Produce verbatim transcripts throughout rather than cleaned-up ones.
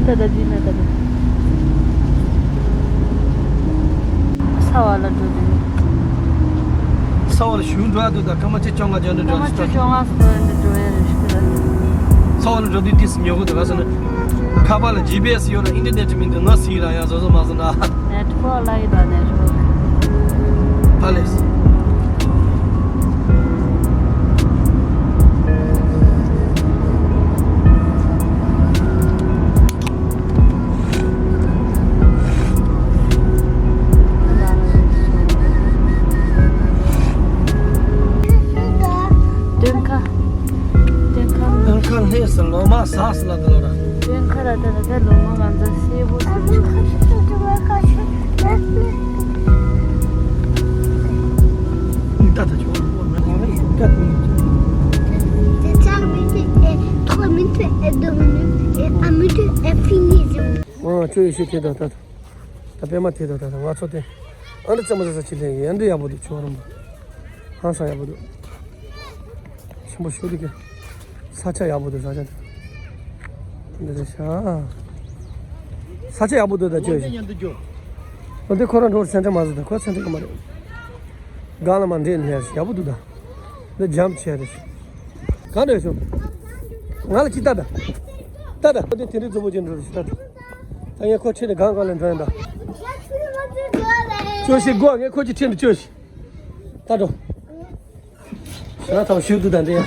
ད་ལྟ་འདི་ན་ད་ལྟ། ས་བ་ལ་འགྲོ་དུས། ས་བ་ལ་ཞུ་འགྲོ་ཡ་འདུག་ད་སྐར་མ་ཆུ་བཅོ་ལྔ་བརྒྱབ་འགྲོ་འགྲོ་སྐར་མ་ཆུ་བཅོ་ལྔ་སོ་འདི་འགྲོ་ཡ་རེད་ཤི་ར། ས་བ་ལ་འགྲོ་དུས་ཏིས་ཉོ་གི་འདུག་ག་ཟེར་ན། ཁ་པར་ལ་ཇི་པི་ཨེ་སི་ཡོད་ལ་ཨིན་ཊར་ནེཊ་མི་འདུག་ན་སི་ར་ཡ་བཟོ་བཟོ་མ་བཟོ་ན། ནེཊ་ཝརཀ་ལ་ཡི་ད་ནེཊ་ཝརཀ་ཕ་ལེས། སྟོན་ཁ། སྟོན་ཁ། སྟོན་ཁ་ལྷས་སུ་ལོ་མ་ཟགས་སུ་ལ་དུ་ལོ་ར། སྟོན་ཁ་ལ་དེ་ལ་དེ་ལོ་མ་གང་ཚ་སེ་བོ་སེ་བོ། ད་ད་ཆོག་ད་ད་ད། Trois minutes et deux minutes et un minute et fini. ཨ་ཅོ་ཡེ་ཤེས་དེ་ད་ད་ད། ད་པད་མ་དེ་ད་ད་ད་ང་ཚོ་དེ། ཨ་འདྲ་རྩེད་མོ་རྩེ་ས་ཅི་ལས་ཡིན་ཨ་འདྲ་ཡག་པོ་འདུག་ཆོག་རུང་བ། ཧང་སང་ཡག་པོ་འདུག་ཆེན་པོ་ཞུ་འདུག་གི་ས་ཆ་ཡག་པོ་འདུག་ས་ཆ་འདི་འདི་རེད་ཤག་ས་ཆ་ཡག་པོ་འདུག་ད་ཅོ་ཡེ་ཤེས། འོ་འདི་ཁོ་རང་འགྲོ་སེམས་ཁྲལ་མ་བཟོ་ད་ཁོ་སེམས་ཁྲལ་ག་མ་རེད། སྒང་ལ་མ་འདྲེས་ནས་ཡག་པོ་འདུག་ད། འདི་འཇམ་ཆེ་རེད། གང་འདྲ་ཤོག་ང་ལ་ཅི་ལྟ་ད། ལྟ་ད། འོ་འདི་དེ་འདྲའི་རྫུན་པོ་ཅན་འགྲོ་རེད་ཤག་ད། ད་ངས་ཁོ་ཁྲིད་ནས་གང་གང་ལ་འགྲོ་ཡིན་ད། ཅོ་ཤི་སྒོ་ངས་ཁོ་ཅི་ཁྲིད་ནས་ཅོ་ཤི། ད་འགྲོ། ཞེ་ན་ཐོག་ཤུགས་འདུག་ད་འདྲེ་ཡ།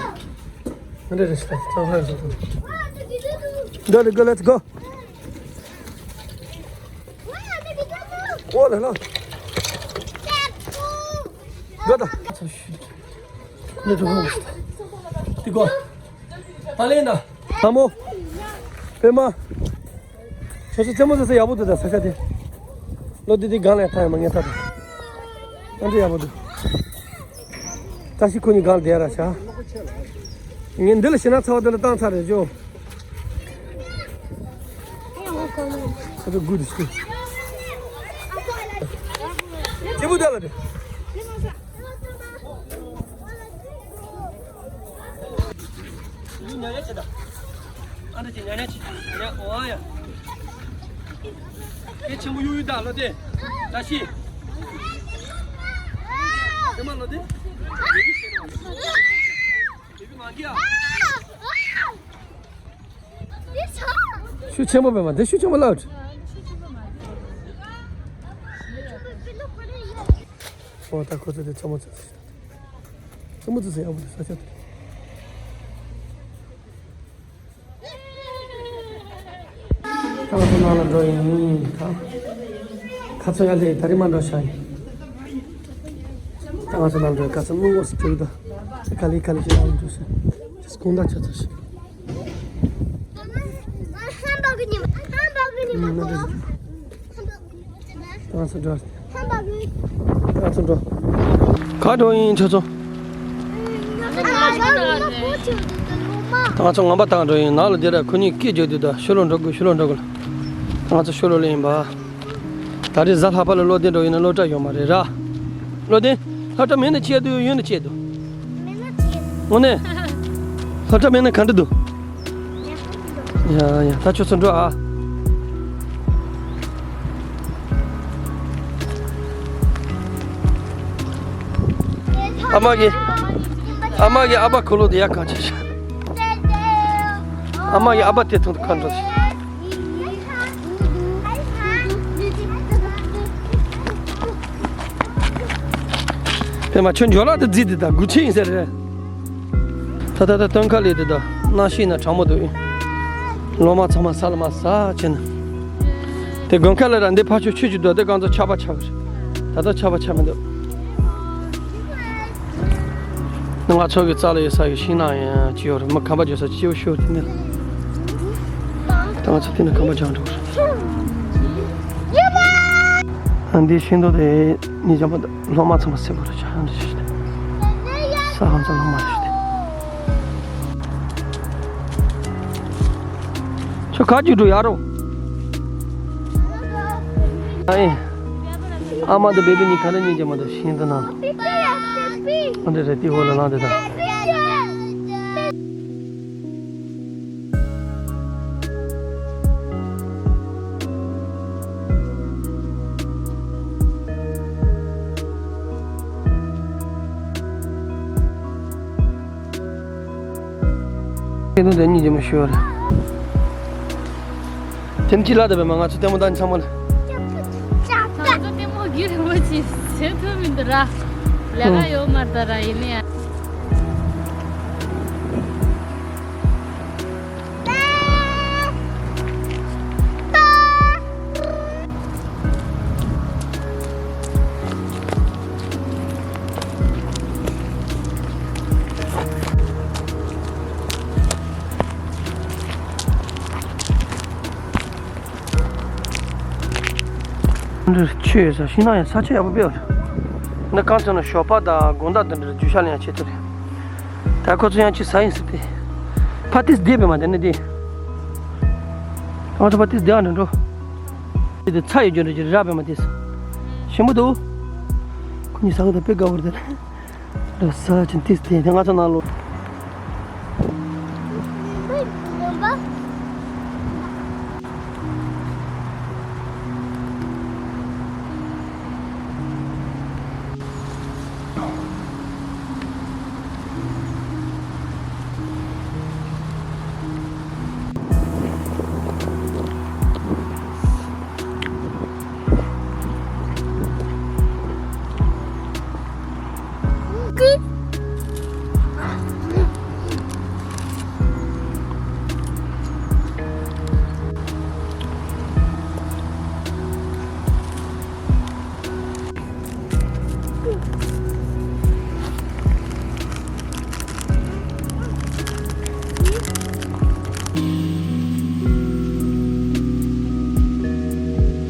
འདྲེ་རེ་ཞེ་ན་ཐོག་ཧ་ཡོད་སོང་། འགྲོ་འགྲོ་go let's go། འོ་ལ་ལ། འགྲོ་ད། འདི་འགྲོ་ཧ་ཡོད་སོང་། འདི་གོ། ད་ལེན་ད། ལྷ་མོ། པད་མ། ཁྱོད་ཚོ་རྩེད་མོ་རྩེ་ས་ཡག་པོ་འདུག་ད་ས་ཆ་དེ། ལོ་འདི་འདི་སྒང་ལ་ཡ་ཐག་ཡ་མ་ངས་ཐག་ད། ཨ་འདྲ་ཡག་པོ་འདུག་བཀྲ་ཤིས་ཁོ་གཉིས་སྒང་ལ་བསྡད་ར་བྱ། ངས་འདི་ལ་ཞེ་ན་ཚ་བ་འདི་ལ་བཏང་ཚར་རེད་ཇོ། ཁོ་ཚོ་དགུ་འདི་ཤི། སྐྱིད་པོ་བསྡད་ལ་དེ། ཉ་ཉ་བྱེད་དང་། ཨ་འདྲ་བྱེད་ཉ་ཉ་བྱེད་ཉ་ཉ་འོ་ཡ། དེ་ཆེན་པོ་གཡུག་གཡུག་དང་ལོ་དེ། བཀྲ་ཤིས། དེ་མ་ལོ་དེ། བེ་བི་བྱེད་དང་། བེ་བི་མ་འགྱིག་ཨ། ཤུགས་ཆེན་པོ་བེ་མ་དེ་ཤུགས་ཆེན་པོ་ལབ། ཨོ་ད་ཁོ་ཚོ་དེ་ཚོ་མོ་ཚོ། ཙི་མོ་ཙི་ཙི་ཡག་པོ་འདུག་ས་ཆ་དེ། ད་ང་ཚོ་ནང་ལ་འགྲོ་ཡིན་ད། ཁ་ཚོ་ཡ་ལེ་ད་རེས་མ་འགྲོ་ཤག་ཡིན། ད་ང་ཚོ་ནང་འགྲོ་ཁ་ཚོ་མི་ངོ་སུ་བྲོས་ད། ཁ་ལི་ཁ་ལི་ཞིག་ནང་འགྲོ་ཤག་ཅི་སྐུང་ད་ཆ་ཚ་ཞིག་ང་ཚོ་འགྲོ། ང་ཚོ་འགྲོ། ག་འགྲོ་ཡིན་ཁྱོད་ཚོ། ད་ང་ཚོ་ངམ་པ་དང་འགྲོ་ཡིན་ནང་ལ་དེ་ར་ཁོ་གཉིས་སྐད་རྒྱག་དུས་ད་ཤོ་ལོ་འགྲོ་དགོས་ཤོ་ལོ་འགྲོ་དགོས་ལ། ད་ང་ཚོ་ཤོ་ལོ་ལ་ཡིན་པ། ད་རེས་གཟའ་ལྷག་པ་ལ་བློ་བདེ་འགྲོ་ཡིན་ན་བློ་བཀྲ་ཡོད་མ་རེད་ར། བློ་བདེ། ལྷ་བཀྲ་མེད་ན་ཆེ་དུ་ཡོད་ན་ཆེ་དུ། དངོས་གནས། ལྷ་བཀྲ་མེད་ན་ག་འདྲ་འདུག་ཡ་ཡ་ད་ཁྱོད་ཚོ་འགྲོ་ཨ། ཨ་མ་གི། ཨ་མ་གི་ཨ་ཕ་ཁོ་ལོ་དེ་ཡ་གང་བྱེད་ཤག་ཨ་མ་གི་ཨ་ཕ་དེ་ཐོང་དུ་གང་འགྲོ་ཤག་པད་མ་ཁྱོད་འཇོ་ལགས་དེ་རྫི་དེ་དང་དགུ་ཆེ་ཡིན་ཟེར་རེད། ད་ད་ད་སྟོན་ཁ་ལས་དེ་དང་གནམ་གཤིས་ན་གྲང་མོ་འདུག་ཡིན། ལོ་མ་ཚང་མ་ས་ལ་མ་ས་ཆེ་ན། དེ་དགོན་ཁ་ལ་ར་འདི་ཕ་ཆོས་ཆོས་ཀྱི་འདུག་དེ་གང་ཚོ་ཆག་པ་ཆག་གི་རེད། ད་ལྟ་ཆག་པ་ཆག་མི་འདུག་ང་ཚོ་གི་རྩ་ལ་ཡོད་ས་གི་ཤིང་ནགས་ཡང་ཅི་ཡོད་རེད་མི་ཁམས་པ་བརྗོད་ས་ཅི་ཡོད་ཤོད་དེ་ནི། ད་ང་ཚོ་དེ་ནི་ཁམས་པ་བྱང་འགྲོ་གི་རེད། འདི་ཤིང་སྡོང་དེ་ཉིན་རྒྱབ་པ་ལྷོ་མ་ཚང་མ་སེར་པོ་རེད་ཆ་ཡང་འདི་ཤི་སྟེ། ས་ཧང་ཚང་ལྷོ་མ་རེད་ཤི་སྟེ། ཁྱོད་ག་རྒྱུ་འགྲོ་ཡ་རོ། ཨ་ཨེ། ཨ་མ་དང་བེ་བི་གཉིས་ག་ནས་ཉིན་རྒྱབ་མ་འདུག་ཤིང་སྡོང་ནང་། ཨ་འདྲ་རེད་དེ་འོག་ལ་ལངས་དེ་དང་། ཁྱེད་རང་དེ་གཉིས་ཀྱི་མི་ཤོར། དེ་ནི་ཅི་ལ་དེ་བས་མ་ང་ཚོ་ལྟད་མོ་ལྟ་ནི་ཚང་མ་ལ། ང་ཚོ་ལྟད་མོ་རྒྱུ་རིང་པོ་ཅིག་བྱེད་ཐུབ་མི་འདུག་ར། ལས་ཀ་ཡོད་མ་རེད་ད་ར་ཡིན་ནའི། འདིར་ཆུ་ཡོད་ས་ཤིང་ནགས་ཡང་ས་ཆ་ཡག་པོ་དཔེ་ཡོད་རེད། འདི་གང་ཚོད་ན་ཞོགས་པ་དང་དགོང་དག་དེ་འདྲར་རྒྱུག་ཤར་ལེན་ཡག་ཆེད་དུ་རེད། ད་ཁོ་ཚོ་ཡང་ཅི་ཟ་ཡིན་ཟེར་ཏེ། ཕ་ཏིས་བསྡད་པས་མ་དེ་ནི་དེ། ང་ཚོ་ཕ་ཏིས་བསྡད་ཨ་འགྲོ་འགྲོ། དེ་དེ་ཚ་ཡོད་རྒྱུ་འདྲ་ཅིག་རག་པས་མ་ཏིས། ཞིམ་པོ་འདུག་ཁོ་གཉིས་ཟ་གི་དང་དཔེ་དགའ་བོ་རེད་དེ། འདྲ་ཟ་ཅིན་ཏིས་དེ་དེ་ང་ཚོ་ནང་ལོ།